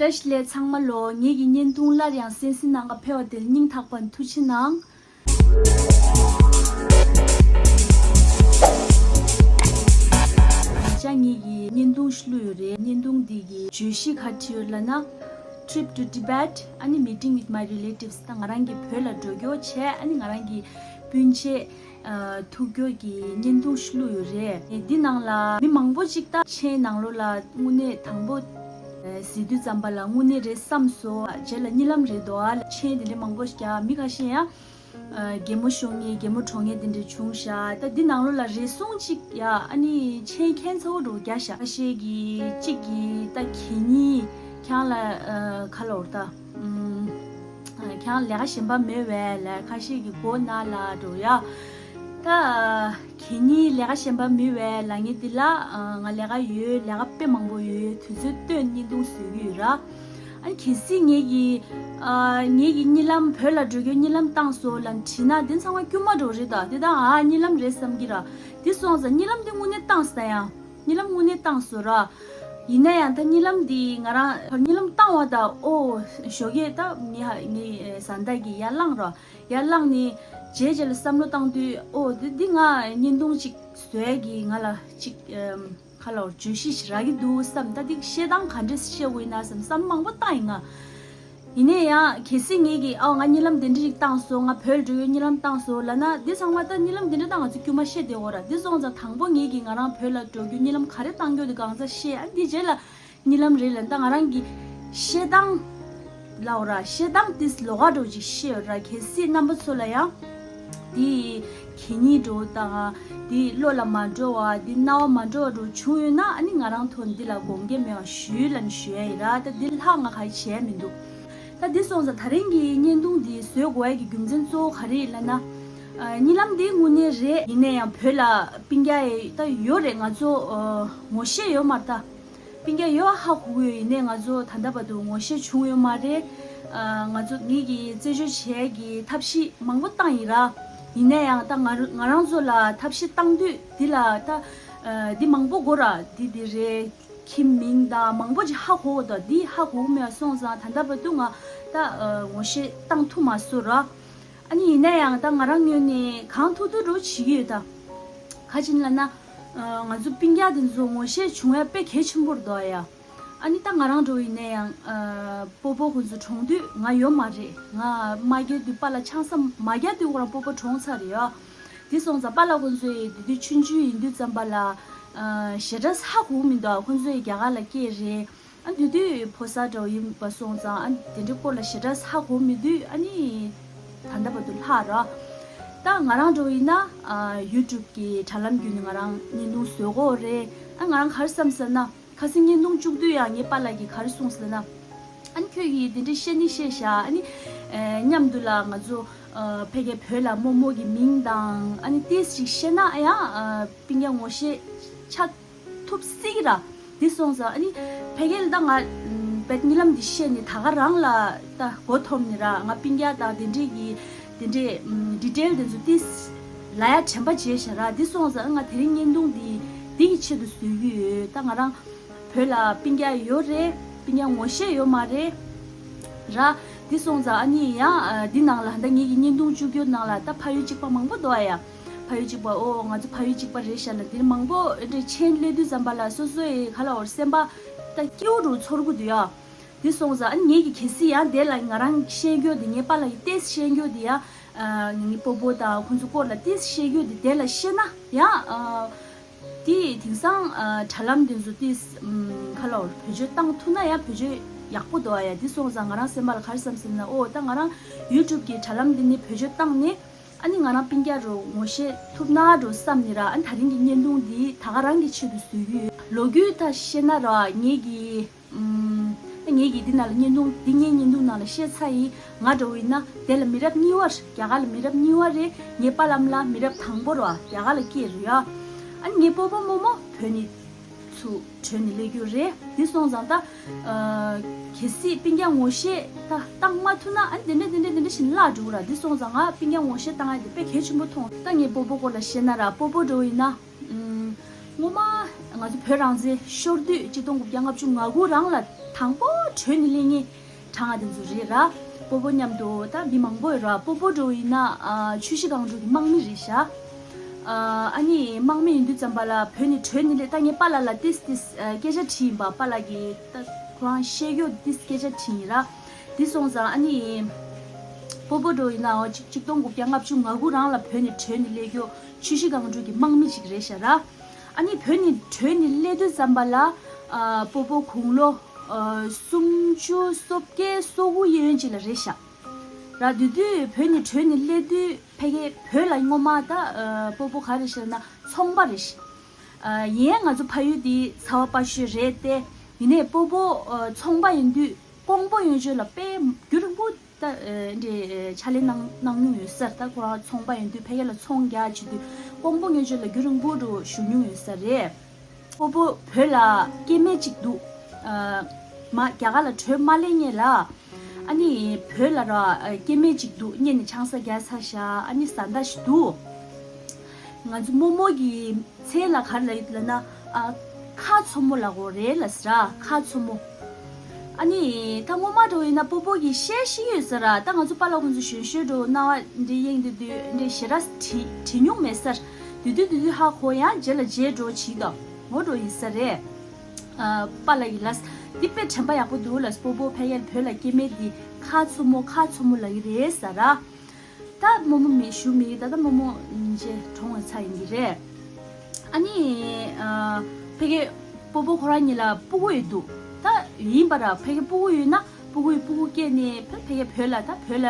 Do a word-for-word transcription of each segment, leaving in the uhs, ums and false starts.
བཀྲ་ཤིས་བདེ་ལེགས་ཚང་མ་ལོ། ངེད་ཀྱི་བརྙན་ཐུང་སླར་ཡང་གསན་གཟིགས་གནང་ག་ཕེབས་པ་དེར་སྙིང་ཐག་པ་ནས་ཐུགས་རྗེ་གནང་། ད་ངེད་ཀྱི་བརྙན་ཐུང་ཞིག་བླུགས་ཡོད་རེད། བརྙན་ཐུང་འདི་གི་བརྗོད་གཞི་ག་རེ་བྲིས་ཡོད་ལབ་ན། Trip to Tibet ཨ་ནི་Meeting with my relatives ད་ང་རང་གི་བོད་ལ་འགྲོ་རྒྱུ་བྱས། ཨ་ནི་ང་རང་གི་སྤུན་མཆེད་ཨ་ཐུག་རྒྱུ་གི་བརྙན་ཐུང་ཞིག་བླུགས་ཡོད་རེད། འདི་ནང་ལ་མི་མང་པོ་ཅིག་ད་མཆན་ནང་ལོགས་ལ་དངོས་གནས་དང་པོ་ཨ་གཟིགས་དུས་ཙམ་པ་ལ་དངོས་གནས་རེད་བསམ་སོང་། རྗེས་ལ་གཉིད་ལམ་རེད་འདུག་ཨ་ལ་མཆན་དེ་འདྲ་མང་པོ་ཞིག་རྒྱག་མི་ཁ་ཤས་ཡང་ཨ་གད་མོ་ཤོར་མཁན་གད་མོ་བྲོ་མཁན་དེ་འདྲ་བྱུང་ཤག་ད་འདི་ནང་ལོགས་ལ་རེ་ཟུང་ཅིག་ཡ་ཨ་ནི་མཆན་ཁྱད་མཚར་པོ་འདྲ་བོ་རྒྱག་ཤག་ཁ་ཤས་ཀྱིས་གཅིག་གིས་ད་གད་སྙིགས་ཁྱེད་རང་ལ་ཨ་ག་ལབ་དགོས་རེད་ད། ཨུམ། ཁྱེད་རང་ལས་ཀ་གཞན་པ་མེད་པས་ལབ། ཁ་ཤས་ཀྱིས་མགོ་ན་ལབ་འདྲ་བོ་ཡ། ད་གད་སྙིགས་ལས་ཀ་གཞན་པ་མེད་པས་ལབ་མཁན་འདི་ལ་ང་ལས་ཀ་ཡོད། ལས་ཀ་དཔེ་མང་པོ་ཡོད། དུས་ཚོད་བཏོན་བརྙན་ཐུང་བཟོ་གི་ཡོད་ར། ཨ་ནི་གལ་སྲིད་ངེད་ཀྱིས་ཨ་ངེད་ཀྱིས་གཉིད་ལམ་བོད་ལ་འགྲོ་རྒྱུའི་གཉིད་ལམ་བཏང་སོང་ལབ་དྲིས་ན་འདི་ཚང་མ་སྐྱུར་མ་འདྲ་བོ་རེད་ད། འདི་ད་ཨ་གཉིད་ལམ་རེད་བསམ་གྱི་ར། འདི་སོང་ཙང་གཉིད་ལམ་འདི་དངོས་གནས་བཏང་སོང་ཡ། གཉིད་ལམ་དངོས་གནས་བཏང་སོང་ར། ཡིན་ན་ཡང་ད་གཉིད་ལམ་འདི་ང་རང་གཉིད་ལམ་བཏང་བ་ད་ཨོ་ཞོགས་ཀས་ད་ངའི་ཧ་ངའི་བཟའ་ཟླ་གིས་ཡར་བསླངས་ར། ཡར་བསླངས་ནས་རྗེས་རྗེས་ལ་བསམ་བློ་བཏང་དུས་ཨོ་འདི་འདི་ང་བརྙན་ཐུང་ཅིག་བཟོ་ཡ་གི་ང་ལ་ཅིག་ཨམ་ཁ་ལོ་བརྗོད་གཞི་ཞིག་རག་གི་འདུག་བསམ། ད་འདི་བཤད་སྟངས་ག་འདྲས་བཤད་དགོས་ཡིན་ན་བསམ་བསམ་མང་པོ་བཏང་ཡིན་ང་། ཡིན་ནའི་ཡང་གལ་སྲིད་ངེད་ཀྱིས་ཨ་ང་གཉིད་ལམ་དེ་འདྲ་ཞིག་བཏང་སོང་། ང་བོད་འགྲོ་ཡོད་གཉིད་ལམ་བཏང་སོང་ལབ་ན་འདི་ཚང་མ་ད་གཉིད་ལམ་དེ་འདྲ་ད་ང་ཚོ་དཀྱུས་མ་བཤད་བསྡད་ཡོད་ར། འདི་སོང་ཙང་དང་པོ་ངེད་ཀྱིས་ང་རང་བོད་ལ་འགྲོ་རྒྱུ་གཉིད་ལམ་ག་རེ་བཏང་རྒྱུ་དེ་གང་ཚ་བཤད། ཨ་འདི་རྗེས་ལ་གཉིད་ལམ་རེད་ལབ་ད་ང་རང་གི་བཤད་སྟངས་ལབ་དགོས་ར། བཤད་སྟངས་དེ་ལོགས་ཀ་འདྲ་བོ་ཅིག་བཤད་ཡོད་ར། གལ་སྲིད་རྣམ་པ་ཚོ་ལ་ཡང་དེ་གད་སྙིགས་འདྲ་བོ་དང་དེ་བློ་ལ་མ་འགྲོ་བ་དེ་རྣ་བ་མ་འགྲོ་བ་འདྲ་བོ་བྱུང་ཡོད་ན་ཨ་ནི་ང་རང་ཐོག་འདི་ལ་དགོངས་འགལ་མེད་པ་ཞུ་ལབ་ནས་ཞུ་ཡ་ཡིན་ར། ད་འདི་ལྷག་ང་ག་རེ་བྱས་མི་འདུག་ད་འདི་སོང་ཙང་ད་རིང་གི་བརྙན་ཐུང་འདི་བཟོ་དགོས་ཡ་གི་རྒྱུ་མཚན་གཙོ་བོ་ག་རེ་ཡིན་ལབ་ན། ཨ་གཉིད་ལམ་འདི་དངོས་གནས་རེད། ཡིན་ན་ཡང་བོད་ལ་སྤུན་ཀྱག་ཡ་ད་ཡོད་རེད། ང་ཚོ་ཨ་ངོ་ཤེས་ཡོད་མ་རེད་ད། སྤུན་ཀྱག་ཡོད་ཧ་གོ་གི་ཡོད། ཡིན་ནའི་ང་ཚོ་ད་ལྟ་བར་དུ་ངོ་ཤེས་བྱུང་ཡོད་མ་རེད། ཨ་ང་ཚོ་ངེད་ཀྱིས་རྩད་གཅོད་བྱེད་ཡ་གི་ཐབས་ཤེས་མང་པོ་བཏང་ཡིན་ར། ཡིན་ན་ཡང་ད་ང་རང་ང་རང་ཚོ་ལ་ཐབས་ཤེས་བཏང་དུས་འདི་ལ་ད་ཨ་འདི་མང་པོ་དགོས་ར། འདི་འདི་རེད། ཁྱིམ་མིང་དང་མང་པོ་ཅིག་ཧ་གོ་གི་འདུག་འདི་ཧ་གོ་གི་མེད་པ་སོང་ཙང་ད་ལྟ་བར་དུ་ང་ད་ཨ་ངོ་ཤེས་བཏང་ཐུབ་མ་སོང་ར། ཨ་ནི་ཡིན་ན་ཡང་ད་ང་རང་ངོས་ནས་གང་ཐུབ་ཐུབ་འདྲ་བོ་བྱེད་ཀྱི་ཡོད་ད། ག་ཅི་ལབ་ན། ཨ་ང་ཚོ་སྤུན་ཀྱག་དེ་ཚོ་ངོ་ཤེས་བྱུང་ཡ་དཔེ་གལ་ཆེན་པོ་རེད་འདུག་ཨ་ཡ། ཨ་ནི་ད་ང་རང་འདྲ་བོ་ཡིན་ན་ཡང་ཨ་སྤོ་བོ་ཁོ་ཚོ་གྲོངས་དུས་ང་ཡོད་མ་རེད། ང་མ་རྒྱག་དུས་པཱ་ལགས་ཆང་ས་མ་རྒྱག་དུས་ཁོ་རང་སྤོ་བོ་གྲོངས་ཚར་རེད་ཡ། དེ་སོང་ཙང་པཱ་ལགས་ཁོ་ཚོ་ཡི་དེ་དུས་ཆུང་ཆུང་ཡིན་དུས་ཙམ་པ་ལ་ཨ་ཞེ་དྲག་ཧ་གོ་གི་མི་འདུག་ཁོ་ཚོ་ཡི་རྒྱ་གར་ལ་སྐྱེས་རེད། ཨ་དེ་དུས་ཕོ་གསར་འདྲ་བོ་ཡིན་པ་སོང་ཙང་ཨ་དེ་འདྲའི་སྐོར་ལ་ཞེ་དྲག་ཧ་གོ་མི་འདུག་ཨ་ནི་ད་ལྟ་བར་དུ་ལྷག་ར། ད་ང་རང་འདྲ་བོ་ཡིན་ན་ཨ་ཡུ་ཊུབ་ཀྱི་དྲ་ལམ་བརྒྱུད་ནས་ང་རང་བརྙན་ཐུང་བཟོ་གི་ཡོད་རེད། ཨ་ང་རང་ག་རེ་བསམ་ཟེར་ན་ཁ་སང་བརྙན་ཐུང་བཅུག་དུས་ཡང་ངའི་པཱ་ལགས་ཀྱིས་ག་རེ་གསུངས་ཟེར་ན། ཨ་ནི་ཁྱོད་ཀྱིས་དེ་འདྲའི་བཤད་ནི་བཤད་ཤག་ཨ་ནི་ཨ་མཉམ་དུ་ལ་ང་ཚོ་ཨ་ཕ་གིའི་བོད་ལ་རྨོ་མོ་གི་མིང་དང་ཨ་ནི་ཏོག་ཙམ་ཞིག་བཤད་ན་ཡང་ཨ་སྤུན་ཀྱག་ངོ་ཤེས་ཆགས་ཐུབ་སྲིད་ཀྱི་ར། འདི་སོང་ཙང་ཨ་ནི་ཕ་གིར་ད་ང་བེད་གཉིད་ལམ་འདི་བཤད་ནས་ད་ག་རང་ལ་ད་མགོ་འཐོམ་ནས་ར། ང་སྤུན་ཀྱག་དང་དེ་འདྲས་ཀྱི་དེ་འདྲས་ཌི་ཊེལ་དེ་ཚོ་ཏིས་ལབ་ཡ་དྲན་པ་བརྗེད་ཤག་ར། འདི་སོང་ཙང་ང་དེ་རིང་བརྙན་ཐུང་འདི་འདི་གི་ཆེད་དུ་བཟོ་གི་ཡོད། ད་ང་རང་བོད་ལ་སྤུན་ཀྱག་ཡོད་རེད། སྤུན་ཀྱག་ངོ་ཤེས་ཡོད་མ་རེད་ར། འདི་སོང་ཙང་ཨ་ནི་ཡང་འདི་ནང་ལ་ད་ངེད་ཀྱི་བརྙན་ཐུང་བཅུག་རྒྱུ་ནང་ལ་ད་ཕ་ཡུལ་གཅིག་པ་མང་པོ་འདུག་ཨ་ཡ། ཕ་ཡུལ་གཅིག་པ་ཨོ་ང་ཚོ་ཕ་ཡུལ་གཅིག་པ་རེད་ཤག་ལ་འདིར་མང་པོ་འདྲ་མཆན་སླེབས་དུས་ཙམ་པ་ལ་སོ་སོ་ཡི་ག་ལ་འོར་སེམས་པ་ད་སྐྱིད་པོ་རུ་ཚོར་གི་འདུག་ཡ། འདི་སོང་ཙང་ཨ་ནི་ངེད་ཀྱི་གལ་སྲིད་ཡང་དེ་ལ་ང་རང་བཤད་རྒྱུ་འདི་ངའི་པཱ་ལགས་ཀྱི་ཏོག་ཙམ་བཤད་རྒྱུ་འདི་ཡ། ངེད་ཀྱི་སྤོ་བོ་དང་ཁོང་ཚོ་སྐོར་ལ་ཏོག་ཙམ་བཤད་རྒྱུ་འདི་དེ་ལ་བཤད་ན་ཡ། དེ་དེང་སང་དྲ་ལམ་འདི་ཚོ་ཏོག་ཙམ་ག་ལ་འོར་བེད་སྤྱོད་བཏང་ཐུབ་ན་ཡ་བེད་སྤྱོད་ཡག་པོ་འདུག་ཨ་ཡ། འདི་སོང་ཙང་ང་རང་སེམས་པ་ལ་ག་རེ་བསམ་སེམས་ན་ཨོ་ད་ང་རང་ཡུ་ཊུབ་ཀྱི་དྲ་ལམ་འདི་ནི་བེད་སྤྱོད་བཏང་ནས། ཨ་ནི་ང་རང་སྤུན་ཀྱག་རུ་ངོ་ཤེས་ཐུབ་ན་རུ་བསམ་ནི་ར། ཨ་ནི་ད་རིང་གི་བརྙན་ཐུང་འདི་ད་ག་རང་གི་ཆེད་དུ་བཟོས་ཡོད། ལོ་རྒྱུས་ད་བཤད་ན་ར་ངེད་ཀྱི་ཨམ། ངེད་ཀྱི་འདི་ནང་ལ་བརྙན་ཐུང་འདི་ངའི་བརྙན་ཐུང་ནང་ལ་བཤད་ཚར་ཡིན། ང་འདྲ་བོ་ཡིན་ན་དེ་ལ་མི་རབས་གཉིས་པ་རེད། རྒྱ་གར་ལ་མི་རབས་གཉིས་པ་རེད། ངའི་པཱ་ལགས་ལ་མི་རབས་དང་པོ་རེད་བ། རྒྱ་གར་ལ་སྐྱེས་རེད་ཡ། ཨ་ནི་ངའི་སྤོ་བོ་རྨོ་མོ་བོད་ནས་ཚུར་བྲོས་ནས་སླེབས་རྒྱུ་རེད། འདི་སོང་ཙང་ད་ཨ་གལ་སྲིད་སྤུན་ཀྱག་ངོ་ཤེས་ད་བཏང་མ་ཐུབ་ན་ཨ་ནི་དེ་འདྲ་དེ་འདྲ་དེ་འདྲ་ཞིག་བརླག་འགྲོ་གི་ར། འདི་སོང་ཙང་ང་སྤུན་ཀྱག་ངོ་ཤེས་བཏང་ཡ་དེ་དཔེ་གལ་ཆེན་པོ་མཐོང་། ད་ངའི་སྤོ་བོ་སྐོར་ལ་བཤད་ན་ར། སྤོ་བོ་འདྲ་བོ་ཡིན་ན། ཨུམ། སྔོན་མ་ ང་ཚོ་བོད་རང་བཙན་ཤོར་དུས་གཅིག་སྟོང་དགུ་བརྒྱ་ལྔ་བཅུ་ང་དགུ་རང་ལ་དང་པོ་བྲོས་ནས་སླེབས་མཁན་གྲས་དེ་ཚོ་རེད་ར། སྤོ་བོ་མཉམ་དུ་ད་མི་མང་པོ་ཡོད་ར། སྤོ་བོ་འདྲ་བོ་ཡིན་ན་ཨ་ཆུ་བཞི་སྒང་དྲུག་གི་དམག་མི་རེད་ཤག་ཨ་ཨ་ནི་དམག་མི་ཡིན་དུས་ཙམ་པ་ལ་བོད་ནས་བྲོས་ནས་སླེབས། ད་ངས་པཱ་ལགས་ལ་ཏིས་ཏིས་ཨ་སྐད་ཆ་དྲིས་ཡིན་པ། པཱ་ལགས་ཀྱིས་ད་ཁོ་རང་བཤད་རྒྱུ་ཏིས་སྐད་ཆ་དྲིས་ཡིན་ར། དེ་སོང་ཙང་ཨ་ནི་སྤོ་བོ་འདྲ་བོ་ཡིན་ན་ཨོ་གཅིག་གཅིག་སྟོང་དགུ་བརྒྱ་ལྔ་བཅུ་ང་དགུ་རང་ལ་བོད་ནས་བྲོས་ནས་སླེབས་རྒྱུ་ཆུ་བཞི་སྒང་དྲུག་གི་དམག་མི་ཅིག་རེད་ཤག་ར། ཨ་ནི་བོད་ནས་བྲོས་ནས་སླེབས་དུས་ཙམ་པ་ལ་ཨ་སྤོ་བོ་དགུང་ལོ་ཨ་སུམ་ཅུ་སོ་བརྒྱད་སོ་དགུ་གཡས་གཡོན་ཅིག་ལ་རེད་ཤག་ར། དེ་དུས་བོད་ནས་བྲོས་ནས་སླེབས་དུས་ཕ་གི་བོད་ལ་སྔོན་མ་ད་ཨ་སྤོ་བོ་ག་རེ་ཤག་ན་ཚོང་པ་རེད་ཤག་ཨ་ཡིན་ན་ང་ཚོ་ཕ་ཡུལ་དེ་ཚ་བ་དཔའ་ཤོད་རེད་དེ། ཡིན་ནའི་སྤོ་བོ་ཨ་ཚོང་པ་ཡིན་དུས་ཀོང་པོ་གཡས་གཡོན་ལ་དཔེ་རྒྱུན་རིང་པོ་ད་ཨ་འདྲ་ཕྱག་ལས་གནང་གནང་མྱོང་ཡོད་ས་རེད། ད་ཁོ་རང་ཚོང་པ་ཡིན་དུས་ཕ་གི་ལ་ཚོང་རྒྱག་བྱེད་དུས་ཀོང་པོ་གཡས་གཡོན་ལ་རྒྱུན་རིང་པོ་འདྲ་བོ་བཞུགས་མྱོང་ཡོད་ས་རེད། སྤོ་བོ་བོད་ལ་སྐྱེ་དམན་ཅིག་འདུག་ཨ་མ་རྒྱ་གར་ལ་བྲོས་མ་སླེབས་སྔོན་ལ་ཨ་ནི་བོད་ལ་ར་ཨ་སྐྱེ་དམན་ཅིག་འདུག་སྔོན་ནས་ཆང་ས་བརྒྱབ་ཚར་ཤག་ཨ་ནི་བཟའ་ཟླ་ཞིག་འདུག་ང་ཚོ་རྨོ་མོ་གི་མཚན་ལ་ག་རེ་ལབ་ཡོད་ལབ་ན་ཨ་ཁ་མཚོ་མོ་ལབ་དགོས་རེད་ལབ་ས་ར། ཁ་མཚོ་མོ། ཨ་ནི་ད་སྔོན་མ་འདྲ་བོ་ཡིན་ན་སྤོ་བོ་གིས་བཤད་ཤེས་ཡོད་ས་ར། ད་ང་ཚོ་པཱ་ལགས་ཁོང་ཚོ་གཞོན་གཞོན་འདྲ་བོ་རྣ་བ་འདྲ་གཡེང་དུས་དུས་འདྲ་ཞེ་དྲག་དྲིས་དྲིས་མྱོང་མེད་ས་ར། དུས་དུས་དུས་དུས་ཧ་གོ་ཡང་རྗེས་ལ་རྗེས་འགྲོ་བྱེད་དོ་ངོ་འགྲོ་ཡིན་ས་རེད། ཨ་པཱ་ལགས་ཀྱིས་ལབས། འདི་དཔེ་དྲན་པ་ཡག་པོ་འདུག་ལབས། སྤོ་བོ་ཕ་གིར་བོད་ལ་སྐྱེ་དམན་འདི་ཁ་མཚོ་མོ་ཁ་མཚོ་མོ་ལབ་ཀྱི་རེད་ས་ར། ད་རྨོ་མོ་མི་བཞུགས་མི་ད་ལྟ་རྨོ་མོ་ཉིན་བྱེད་གྲོངས་པའི་ཚར་ཡིན་གྱི་རེད། ཨ་ནི་ཨ་ཕ་གི་སྤོ་བོ་ཁོ་རང་གཉིས་ལ་སྤུ་གུ་ཡོད་འདུག་ད་ཡིན་པ་ར་ཕ་གི་སྤུ་གུ་ཡོད་ན་སྤུ་གུ་ཡི་སྤུ་གུ་སྐྱེས་ནས་ཕ་ཕ་གི་བོད་ལ་ད་བོད་ལ་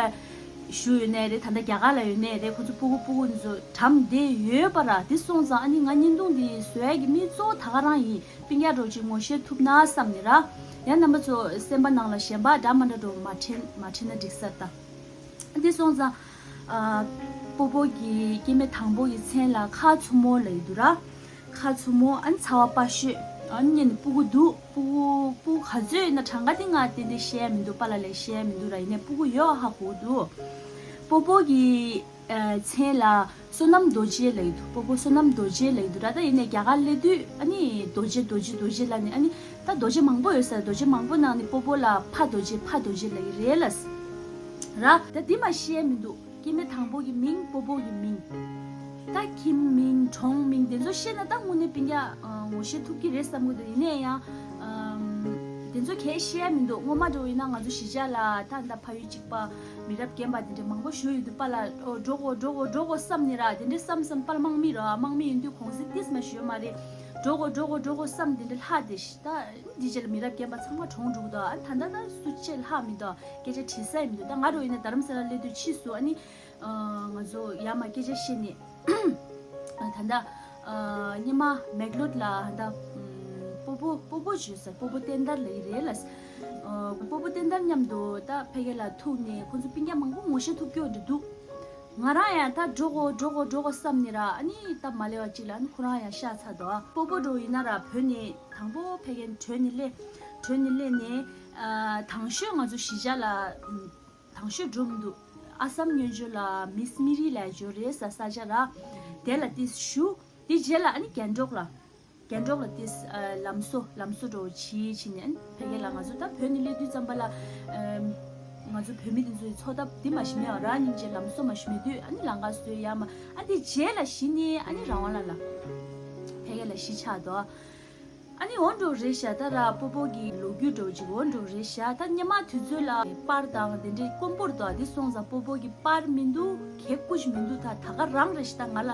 བཞུགས་ཡོད་ནའི་རེད། ད་ལྟ་རྒྱ་གར་ལ་ཡོད་ནའི་རེད། ཁོ་ཚོ་སྤུ་གུ་སྤུ་གུ་འདི་ཚོ་གྲམ་བསྡད་ཡོད་པ་ར། དེ་སོང་ཙང་ཨ་ནི་ང་བརྙན་ཐུང་འདི་བཟོ་ཡ་གི་དམིགས་གཙོ་ད་ག་རང་ཡིན། སྤུན་ཀྱག་འདྲ་བོ་ཅིག་ངོ་ཤེས་ཐུབ་ན་བསམ་ནས་ར། ཡང་རྣམ་པ་ཚོ་སེམས་པ་ནང་ལ་ཞེན་པ་འདྲ་མི་འདྲ་འདྲ་བོ་མ་དྲན་མ་དྲན་ན་འགྲིག་ས་རེད་ད། འདི་སོང་ཙང་ཨ་སྤོ་བོ་གི་སྐྱེ་དམན་དང་པོ་གི་མཚན་ལ་ཁ་མཚོ་མོ་ལབ་ཀྱི་འདུག་ར། ཁ་མཚོ་མོ་ཨ་ནི་ཚ་བ་དཔའ་ཤོད། ཨ་ནི་སྔོན་ནས་སྤུ་གུ་འདུག་སྤུ་གུ་སྤུ་གུ་ག་ཚོད་ཡོད་ན་གྲངས་ཀ་དེ་ང་ཏན་ཏན་བཤད་ཡ་མི་འདུག་པཱ་ལགས་ལ་བཤད་ཡ་མི་འདུག་ར། ཡིན་ནའི་སྤུ་གུ་ཡོད་ཧ་གོ་འདུག་སྤོ་བོ་གི་ཨ་མཚན་ལ་བསོད་ནམས་རྡོ་རྗེ་ལབ་ཀྱི་འདུག་སྤོ་བོ་བསོད་ནམས་རྡོ་རྗེ་ལབ་ཀྱི་འདུག་ར། ད་ཡིན་ནའི་རྒྱ་གར་སླེབས་དུས་ཨ་ནི་རྡོ་རྗེ་རྡོ་རྗེ་རྡོ་རྗེ་ལབ་ནས་ཨ་ནི་ད་རྡོ་རྗེ་མང་པོ་ཡོད་ས་རེད། རྡོ་རྗེ་མང་པོ་ནང་ནས་སྤོ་བོ་ལ་ཕ་རྡོ་རྗེ་ཕ་རྡོ་རྗེ་ལབ་ཀྱི་རེད་ལབ་ས་ར། ད་འདི་མ་བཤད་མི་འདུག་སྐྱེ་དམན་དང་པོ་གི་མིང་སྤོ་བོ་གི་མིང་། ད་ཁྱིམ་མིང་གྲོང་མིང་དེ་ཚོ་ཤེས་ན་ད་དངོས་གནས་སྤུན་ཀྱག་ཨ་ངོ་ཤེས་ཐུབ་ཀྱི་རེད་བསམ་གྱི་འདུག་ཡིན་ནའི་ཡང་ཨམ་དེ་ཚོ་གས་བཤད་ཡ་མི་འདུག་སྔོན་མ་འདྲ་བོ་ཡིན་ན་ང་ཚོ་གཞིས་ཆགས་ལ་ད་ད་ཕ་ཡུལ་གཅིག་པ་མི་རབས་རྒན་པ་དེ་འདྲ་མང་པོ་བཞུགས་ཡོད་དུས་པཱ་ལགས་ཨོ་འགྲོ་དགོས་འགྲོ་དགོས་འགྲོ་དགོས་བསམ་ནས་ར། དེ་འདྲ་བསམ་བསམ་པཱ་ལགས་དམག་མི་ར་དམག་མི་ཡིན་དུས་གུང་སེང་ཏིས་མ་ཞུས་མ་རེད། འགྲོ་དགོས་འགྲོ་དགོས་འགྲོ་དགོས་བསམ་དེ་འདྲ་ལྷག་བསྡད་ཤག་ད་འདི་རྗེས་ལ་མི་རབས་རྒན་པ་ཚང་མ་གྲོངས་འགྲོ་གི་འདུག་ཨ་ད་ད་ད་སུ་ཆེ་ལྷག་མི་འདུག་སྐད་ཆ་དྲི་ས་ཡང་མི་འདུག་ད་ང་འདྲ་བོ་ཡིན་ན་རྡ་རམ་ས་ལ་སླེབས་དུས་ཕྱིས་སུ་ཨ་ནི་ཨ་ང་ཚོ་ཡར་མར་སྐད་ཆ་བཤད་ནས་ཨ་ད་ད་ཨ་སྔོན་མ་མེག་ལོར་ལ་ད་ཨམ་སྤོ་བོ་སྤོ་བོ་བརྗོད་ས་སྤོ་བོ་བསྟན་དར་ལབ་ཀྱི་རེད་ལབ་ས། ཨ་སྤོ་བོ་བསྟན་དར་མཉམ་དུ་ད་ཕ་གི་ལ་ཐུག་ནས་ཁོང་ཚོ་སྤུན་ཀྱག་མང་པོ་ངོ་ཤེས་ཐུབ་ཀྱི་ཡོད་འདྲ་འདུག་ང་རང་ཡང་ད་འགྲོ་དགོས་འགྲོ་དགོས་འགྲོ་དགོས་བསམ་ནས་ར། ཨ་ནི་ད་མ་སླེབས་པ་ཅིག་ལ་ཨ་ནི་ཁོ་རང་ཡང་ཤག་ཚར་འདུག་སྤོ་བོ་འདྲ་བོ་ཡིན་ན་ར་བོད་ནས་དང་པོ་ཕ་གིར་བྲོས་ནས་སླེབས། བྲོས་ནས་སླེབས་ནས་ཨ་དང་ཤོས་ང་ཚོ་གཞིས་ཆགས་ལ་ཨམ་དང་ཤོས་འགྲོ་མི་འདུག་ཨ་སམ་གཡས་གཡོན་ལ་མིས་སྨི་རི་ལབ་ཡ་ཅིག་ཡོད་རེད་ས་ས་ཆ་ར། དེ་ལ་ཏིས་བཞུགས། དེ་རྗེས་ལ་ཨ་ནི་རྒྱན་སྒྲོག་ལ། རྒྱན་སྒྲོག་ལ་ཏིས་ཨ་ལམ་བཟོ་ལམ་བཟོ་འདྲ་བོ་བྱེད་བྱེད་ནས་ཨ་ནི་ཕ་གི་ལ་ང་ཚོ་ད་བོད་ནས་སླེབས་དུས་ཙམ་པ་ལ་ཨམ་ང་ཚོ་བོད་མི་དེ་ཚོའི་འཚོ་ཐབས་འདི་མ་གཞི་མེད་པ་ར། སྙིང་རྗེ་ལམ་བཟོ་མ་གཞི་མེད་དུས་ཨ་ནི་ལམ་ཁ་བཟོས་ཡར་མར་ཨ་དེ་རྗེས་ལ་གཞི་ནས་ཨ་ནི་རང་དབང་ལ་ལ་ཕ་གི་ལ་གཞིས་ཆགས་འདུག་ཨ་ནི་འོ་འདྲ་བོ་རེད་ཤག་ད་ར་སྤོ་བོ་གི་ལོ་རྒྱུས་འདྲ་བོ་ཅིག་འོ་འདྲ་བོ་རེད་ཤག་ད་སྔོན་མ་དུས་ཚོད་ལ་པར་དང་དེ་འདྲའི་དཀོན་པོ་རེད་དོ། དེ་སོང་ཙང་སྤོ་བོ་གི་པར་མི་འདུག་གད་སྐུ་ཞིག་མི་འདུག་ད་ད་ག་རང་རེད་ཤག་ད་ང་ལ་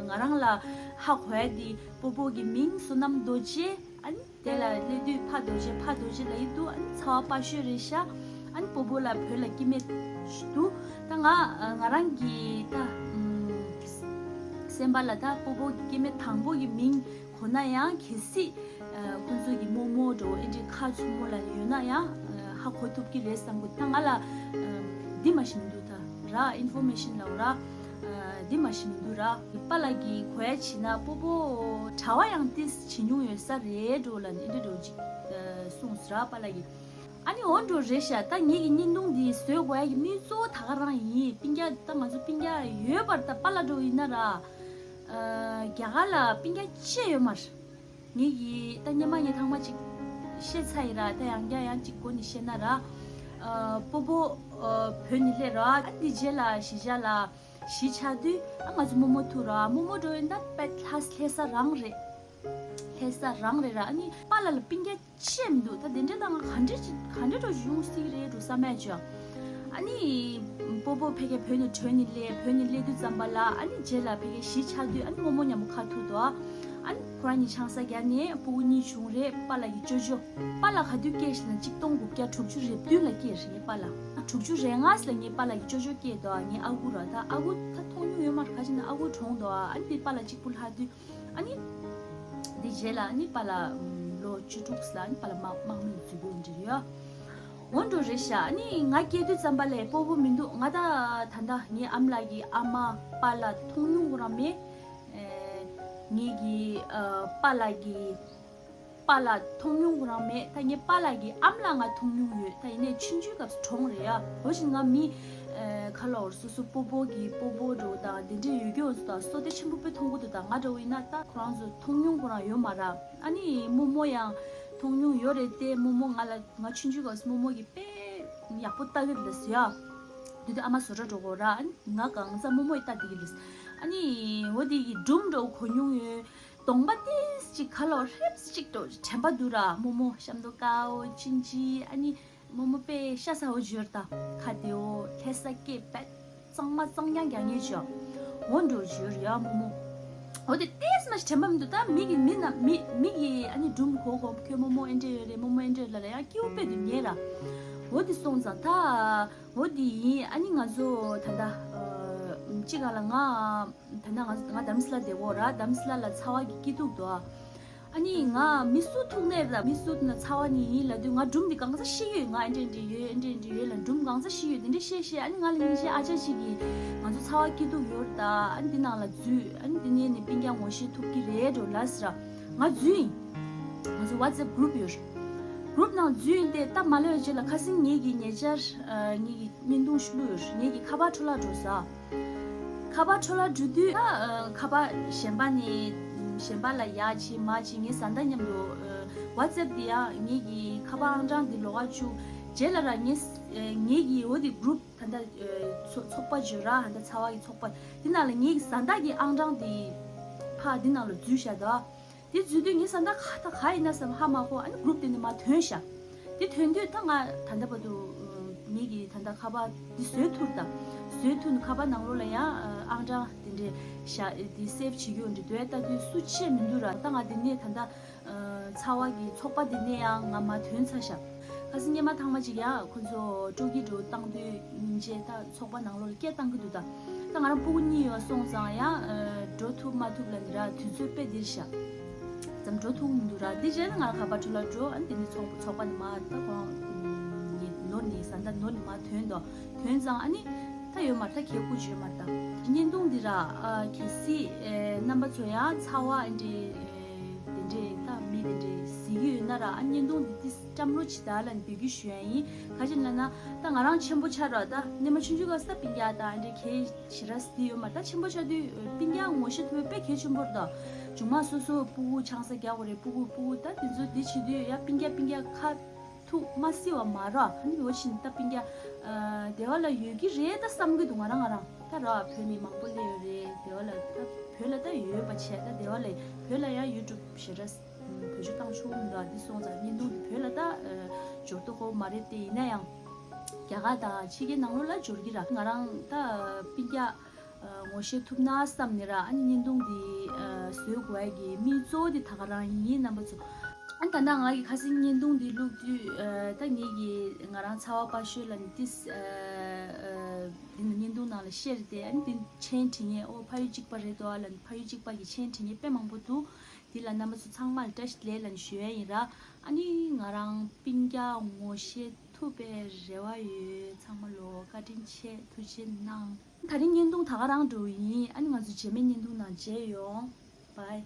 ང་རང་ལ་ཧ་གོ་ཡ་དེ་སྤོ་བོ་གི་མིང་བསོད་ནམས་རྡོ་རྗེ། ཨ་ནི་དེ་ལ་སླེབས་དུས་ཕ་རྡོ་རྗེ་ཕ་རྡོ་རྗེ་ལབ་ཀྱི་འདུག་ཨ་ནི་ཚ་བ་དཔའ་ཤོད་རེད་ཤག་ཨ་ནི་སྤོ་བོ་ལ་བོད་ལ་སྐྱེ་དམན་ཞིག་འདུག་ད་ང་ང་རང་གི་ད་ཨམ་སེམས་པ་ལ་ད་སྤོ་བོ་གི་སྐྱེ་དམན་དང་པོ་གི་མིང་གོ་ན་ཡང་གལ་སྲིད་ཨ་ཁོང་ཚོ་གི་རྨོ་མོ་འདྲ་བོ་ཨེ་འདྲའི་ཁ་མཚོ་མོ་ལ་ཡོད་ན་ཡང་ཨ་ཧ་གོ་ཐུབ་ཀྱི་རེད་བསམ་གི་འདུག་ད་ང་ལ་ཨ་འདི་མ་ཤེས་མི་འདུག་ད་ར་ཨིན་ཕོར་མེ་ཤན་ལབ་ར་ཨ་འདི་མ་ཤེས་མི་འདུག་ར། པཱ་ལགས་ཀྱིས་གོ་ཡ་བྱས་ན་སྤོ་བོ་གྲྭ་བ་ཡང་ཏིས་བྱེད་མྱོང་ཡོད་ས་རེད་འདྲ་བོ་ལབ་ནས་ཨེ་འདྲ་འདྲ་བོ་ཅིག་ཨ་གསུངས་སོང་ར་པཱ་ལགས་ཀྱིས། ཨ་ནི་འོ་འདྲ་བོ་རེད་ཤག་ད་ངེད་ཀྱི་བརྙན་ཐུང་འདི་བཟོས་དགོས་ཡ་གི་དམིགས་གཙོ་བོ་ད་ག་རང་ཡིན། སྤུན་ཀྱག་ད་ང་ཚོ་སྤུན་ཀྱག་ཡོད་པར་ད་པཱ་ལགས་འདྲ་བོ་ཡིན་ན་ར། ཨ་རྒྱ་གར་ལ་སྤུན་ཀྱག་ཅི་ཡོད་མ་རེད། ངེད་ཀྱིས་ད་སྔོན་མ་ངས་ཐེངས་མ་གཅིག་བཤད་ཚར་ཡིན་ར། ད་ཡང་བསྐྱར་ཡང་གཅིག་སྒོ་ནས་བཤད་ན་ར། ཨ། སྤོ་བོ་ཨ་བོད་ནས་སླེབས་ར། ཨ་འདི་རྗེས་ལ་གཞིས་ཆགས་ལ་གཞིས་ཆགས་དུས། ཨ་ང་ཚོ་རྨོ་མོ་ཐུག་ར། རྨོ་མོ་འགྲོ་ཡིན་ད་དཔེ་ལྷ་ལྷ་ས་རང་རེད། ལྷ་ས་རང་རེད་ར། ཨ་ནི་པཱ་ལགས་ལ་སྤུན་ཀྱག་ཅི་མི་འདུག་ད་དེ་འདྲ་ད་ང་ག་འདྲ་ཅིག་ག་འདྲ་འགྲོ་ཡོང་སྲིད་རེད་འགྲོ་བསམ་མེད་བྱོས། ཨ་ནི་སྤོ་བོ་ཕ་གི་བོད་ནས་བྲོས་ནས་སླེབས། བོད་ནས་སླེབས་དུས་ཙམ་པ་ལ། ཨ་ནི་རྗེས་ལ་ཕ་གི་གཞིས་ཆགས་དུས། ཨ་ནི་རྨོ་མོ་མཉམ་པོ་ཁ་ཐུག་འདུག་ཨ་ནི་ཁོ་རང་གཉིས་ཆང་ས་བརྒྱབ་ནས་སྤུ་གུ་གཉིས་བྱུང་རེད། པཱ་ལགས་ཀྱི་ཅོ་ཅོ། པཱ་ལགས་ག་དུས་སྐྱེས་ཞེ་ན་གཅིག་སྟོང་དགུ་བརྒྱ་དྲུག་ཅུ་རེ་བདུན་ལ་སྐྱེས་རེད་པཱ་ལགས། ཨ་དྲུག་ཅུ་རེ་ལྔ་ལ་ངའི་པཱ་ལགས་ཀྱི་ཅོ་ཅོ་སྐྱེས་འདུག་ངའི་ཨ་ཁུ་ར། ད་ཨ་ཁུ་ད་མཐོང་མྱོང་ཡོད་མ་རེད། ག་ཅི་ན་ཨ་ཁུ་གྲོངས་འདུག་ཨ་ནི་དེ་པཱ་ལགས་གཅིག་པུ་ལྷག་དུས། ཨ་ནི་འདི་རྗེས་ལ་ཨ་ནི་པཱ་ལགས་ལོ་བཅུ་དྲུག་ལ་ཨ་ནི་པཱ་ལགས་དམག་དམག་མི་འཛུལ་དགོས་འདྲ་ཡོད། འོ་འགྲོ་རེད་ཤག་ཨ་ནི་ང་སྐྱེས་དུས་ཙམ་པ་ལས་སྤོ་བོ་མི་འདུག་ང་ད་ད་ལྟ་ངའི་ཨ་མ་ལགས་ཀྱི་ཨ་མ་པཱ་ལགས་མཐོང་མྱོང་ཁོ་རང་མེད། ཨེ། ངེད་ཀྱི་ཨ་པཱ་ལགས་ཀྱི་པཱ་ལགས་མཐོང་མྱོང་ཁོ་རང་མེད། ད་ངའི་པཱ་ལགས་ཀྱི་ཨ་མ་ལགས་ང་མཐོང་མྱོང་ཡོད། ད་ཡིན་ནའི་ཆུང་ཆུང་སྐབས་སུ་གྲོངས་རེད་ཡ། འོ་བཞིན་ང་མི་ཨ་ཁ་ལོར་སོ་སོ་སྤོ་བོ་གི་སྤོ་བོ་འདྲ་བོ་དང་དེ་འདྲའི་ཡོད་རྒྱུ། འོ་ཚོ་དང་བསོད་བདེ་ཆེན་པོ་དཔེ་མཐོང་གི་འདུག་ད་ང་འདྲ་བོ་ཡིན་ན་ད་ཁོ་རང་ཚོ་མཐོང་མྱོང་ཁོ་རང་ཡོད་མ་རེད། ཨ་ནི་རྨོ་མོ་ཡང་མཐོང་མྱོང་ཡོད་རེད་དེ། རྨོ་མོ་ང་ལ་ང་ཆུང་ཆུང་སྐབས་སུ་རྨོ་མོ་གིས་དཔེ་ཡག་པོ་ལྟ་གི་རེད་ཟེར་ཡ། དེ་དུས་ཨ་མ་བཟོ་གྲྭ་འགྲོ་གོ་ར། ཨ་ནི་ང་གང་ཟག་རྨོ་མོ་ཡིས་ལྟ་བསྡད་ཀྱི་རེད། ཨ་ནི་འོ་དེ་གི་སྒྲུང་འདྲ་བོ་གོ་མྱོང་ཡོད། གདོང་པ་ཏིས་ཅིག་ཁ་ལོ་ཧྲེབས་ཅིག་འགྲོ་དྲན་པ་འདུག་ར། རྨོ་མོ་ཤམ་དོ་དཀར་བོ་ཆུང་ཆུང་། ཨ་ནི་རྨོ་མོ་དཔེ་ཤ་ཚ་བོ་བྱོས་ར། ད་ཁ་དེ་འོ་ལྷ་ས་སྐད་དཔེ་གཙང་མ་གཙང་རྐྱང་རྒྱག་མཁན་བྱོས། འོ་འགྲོ་བྱོས་ར་ཡ་རྨོ་མོ། འོ་དེ་ཏིས་མ་ཞིག་དྲན་པ་མི་འདུག་ད་མི་གི་མི་ན་མི་མི་གི་ཨ་ནི་སྒྲུང་གོ་གོ་ཁྱོད་རྨོ་མོ་ཨེ་འདྲ་ཡོད་རེད། རྨོ་མོ་ཨེ་འདྲ་ཡོད་ལ་ལ་ཡང་སྐྱིད་པོ་དཔེ་འདུག་ཉེ་ར། འོ་དེ་སོང་ཙང་ད། འོ་དེ་ཡིན། ཨ་ནི་ང་ཚོ་ད་ལྟ་ཨ་གཅིག་ག་ལ་ང་ད་ལྟ་ང་ང་དྷ་རམ་ས་ལ་བསྡད་ཡོད་ར། དྷ་རམ་ས་ལ་ལ་ཚ་བ་གི་སྐྱིད་སྡུག་འདུག་ཨ་ནི་ང་མི་སུ་ཐུག་ནས་ད་མི་སུ་ཐུག་ན་ཚ་བ་ནི་ཡིན་ལབ་དུས་ང་སྒྲུང་འདི་གང་ཚ་ཤེས་ཀྱི་ཡོད། ང་ཨེ་འདྲ་འདྲ་ཡོད། ཨེ་འདྲ་འདྲ་ཡོད་ལ་སྒྲུང་གང་ཚ་ཤེས་ཀྱི་ཡོད། དེ་འདྲ་བཤད་བཤད། ཨ་ནི་ང་ལ་སྙིང་རྗེ་ཨ་ཅག་ཅིག་གིས་ང་ཚོ་ཚ་བ་སྐྱིད་སྡུག་ཡོད་ར། ད་ཨ་ནི་འདི་ནང་ལ་འཛུལ། ཨ་ནི་འདི་ནས་ནི་སྤུན་ཀྱག་ངོ་ཤེས་ཐུབ་ཀྱི་རེད་འགྲོ་ལབ་ཟེར་ར། ང་འཛུལ་ཡིན། ང་ཚོ་ཝ་ཙེབ་གུ་རུབ་ཡོད་ར། གུ་རུབ་ནང་འཛུལ་ཡིན་ཏེ། ད་མ་ལོས་རྗེས་ལ་ཁ་སང་ངེད་ཀྱི་ཉེ་ཆར་ཨ་ངེད་ཀྱི་བརྙན་ཐུང་ཞིག་བླུགས་ཡོད་ར། ངེད་ཀྱི་ཁ་པར་འཕྲོ་བརླག་འགྲོ་ས། ཁ་པར་འཕྲོ་བརླག་འགྲོ་དུས་ད་ཨ་ཁ་པར་གཞན་པ་ནས་གཞན་པ་ལ་ཡར་བྱེད་མར་བྱེད། ངའི་བཟའ་ཟླ་མཉམ་དུ་ཨ་ཝ་ཙེབ་དེ་ཡང་ངེད་ཀྱི་ཁ་པར་ཨང་གྲངས་དེ་ལོགས་ཀ་བཅུག་རྗེས་ལ་ར་ངས་ཨ་ངེད་ཀྱི་འོ་དེ་གུ་རུབ་ད་ལྟ་ཨ་ཚོ་ཚོགས་པ་བརྗོད་ར། ད་ལྟ་ཚ་བ་གི་ཚོགས་པ་དེ་ནང་ལ་ངེད་ཀྱི་བཟའ་ཟླ་གི་ཨང་གྲངས་དེ་ཕར་དེ་ནང་ལ་འཛུལ་བཞག་ད། དེ་འཛུལ་དུས་ངའི་བཟའ་ཟླ་ག་ད་ག་ཡིན་ན་བསམ་ཧ་མ་གོ་ཨ་ནི་གུ་རུབ་དེ་ནས་མར་ཐོན་ཤག་དེ་ཐོན་དུས་ད་ང་ད་ལྟ་བར་དུ་ངེད་ཀྱི་ད་ལྟ་ཁ་པར་འདི་བཟོས་ཐུབ་ད། བཟོས་ཐུབ་ནས་ཁ་པར་ནང་ལོགས་ལ་ཡང་ཨང་གྲངས་དེ་འདྲས་བཞག་དེ་སེབ་བྱེད་རྒྱུ་འདྲ་འདུག་ད་དུས་སུ་ཆད་མི་འདུག་ར། ད་ང་དེ་ནས་ད་ལྟ་ཚ་བ་གི་ཚོགས་པ་དེ་ནས་ཡང་ང་མར་ཐོན་ཚར་ཤག་ཁ་སང་སྔོན་མ་ཐེངས་མ་གཅིག་ཡང་ཁོ་ཚོ་སྤྲོ་སྐྱིད་འདྲ་བོ་བཏང་དུས་སྙིང་རྗེ་ད་ཚོགས་པ་ནང་ལོགས་ལ་སྐད་བཏང་གི་འདུག་ད་ད་ང་རང་སྤུ་གུ་གཉིས་ཡོད་སོང་ཙང་ཡང་འགྲོ་ཐུབ་མ་ཐུབ་ལ་ནི་ར་དུས་ཚོད་དཔེ་འདིར་ཤག་ཙམ་འགྲོ་ཐུབ་མི་འདུག་ར། འདི་རྗེས་ལ་ང་རང་ཁ་པར་འཕྲོ་བརླག་འགྲོ། ཨ་ནི་དེ་ནི་ཚོགས་ཚོགས་པ་ནི་མ་ད་ཁོང་ནི་ནོར་ནི་བཟའ་ཟླ་ནོར་ནི་མ་ཐོན་དོ། ཐོན་ཙང་ཨ་ནི་ད་ཡོད་མ་རེད། ད་ཁྱེད་སྐུ་མཁྱེན་མ་རེད། ད་བརྙན་ཐུང་འདི་ར་ཨ་གལ་སྲིད་ཨེ་རྣམ་པ་ཚོ་ཡང་ཚ་བ་ཨེ་འདྲས་ཨེ་དེ་འདྲས་ད་མི་དེ་འདྲས་གཟིགས་ཀྱི་ཡོད་ན་ར། ཨ་བརྙན་ཐུང་འདི་ཏིས་བཀྲམ་རོགས་བྱེད་ད་ལབ་ནས་འབོད་སྐུལ་ཞུ་ཡ་ཡིན། ག་ཅི་ལབ་ན་ད་ང་རང་ཆེན་པོ་ཆགས་ར། ད་སྔོན་མ་ཆུང་ཆུང་སྐབས་སུ་ད་སྤུན་ཀྱག་ད་ཨེ་འདྲས་གལ་ཞེ་དྲག་འདི་ཡོད་མ་རེད། ད་ཆེན་པོ་ཆགས་དུས་སྤུན་ཀྱག་ངོ་ཤེས་ཐུབ་པ་དཔེ་གལ་ཆེན་པོ་རེད། ད་མཇུག་མ་སོ་སོ་སྤུ་གུ་ཆང་ས་རྒྱག་དགོས་རེད། སྤུ་གུ་སྤུ་གུ་ད་དེ་ཚོ་འདི་བྱེད་དུས་ཡ་སྤུན་ཀྱག་སྤུན་ཀྱག་ཁ་ཐུག་མ་སྲིད་པ་མ་རེད། ཨ་ནི་འོ་ཕྱིན་ད་སྤུན་ཀྱག་ཨ་སྡེ་བ་ལ་ཡོད་ཀྱི་རེད་ད་བསམ་གྱི་འདུག་ང་རང་ང་རང་ད་ར་བོད་མི་མང་པོ་སླེབས་ཡོད་རེད། སྡེ་བ་ལ་ད་བོད་ལ་ད་ཡོད་པ་བྱས། ད་སྡེ་བ་ལ་བོད་ལ་ཡང་ཡུ་ཊུབ་ཞེ་དྲག་བེད་སྤྱོད་བཏང་ཆོག་གི་མི་འདུག་ཨ་འདི་སོང་ཙང་བརྙན་ཐུང་འདི་བོད་ལ་ད་ཨ་འབྱོར་ཐུབ་ཀྱི་མ་རེད་དེ། ཡིན་ན་ཡང་རྒྱ་གར་དང་ཕྱི་རྒྱལ་ནང་ལོགས་ལ་འབྱོར་གྱི་ར། ང་རང་ད་སྤུན་ཀྱག་ཨ་ངོ་ཤེས་ཐུབ་ན་བསམ་ནས་ར། ཨ་ནི་བརྙན་ཐུང་འདི་ཨ་བཟོ་དགོས་ཡ་གི་དམིགས་གཙོ་བོ་འདི་ད་ག་རང་ཡིན། རྣམ་པ་ཚོ། ཨ་ད་ནང་ང་གི་ཁ་སང་བརྙན་ཐུང་འདི་བླུགས་དུས་ཨ་ད་ངེད་ཀྱི་ང་རང་ཚ་བ་དཔའ་ཤོས་ལ་ནི་ཏིས་ཨ་ཨ་འདི་ནི་བརྙན་ཐུང་ནང་ལ་བཤད་རེད་དེ། ཨ་ནི་འདི་མཆན་བྲིས་མཁན་ཨོ་ཕ་ཡུལ་གཅིག་པ་རེད་དོ་ཨ་ལ་ནི་ཕ་ཡུལ་གཅིག་པ་གི་མཆན་བྲིས་མཁན་དཔེ་མང་པོ་འདུག་འདི་ལ་རྣམ་པ་ཚོ་ཚང་མར་བཀྲ་ཤིས་བདེ་ལེགས་ལ་ནི་ཞུ་ཡ་ཡིན་ར། ཨ་ནི་ང་རང་སྤུན་ཀྱག་ངོ་ཤེས་ཐུབ་པའི་རེ་བ་ཡོད། ཚང་མ་ལོ་བཀའ་དྲིན་ཆེ། ཐུགས་རྗེ་གནང་། ད་རིང་བརྙན་ཐུང་ད་ག་རང་འགྲོ་ཡིན། ཨ་ནི་ང་ཚོ་རྗེས་མའི་བརྙན་ཐུང་ནང་མཇལ་ཡོང་། བཱའི།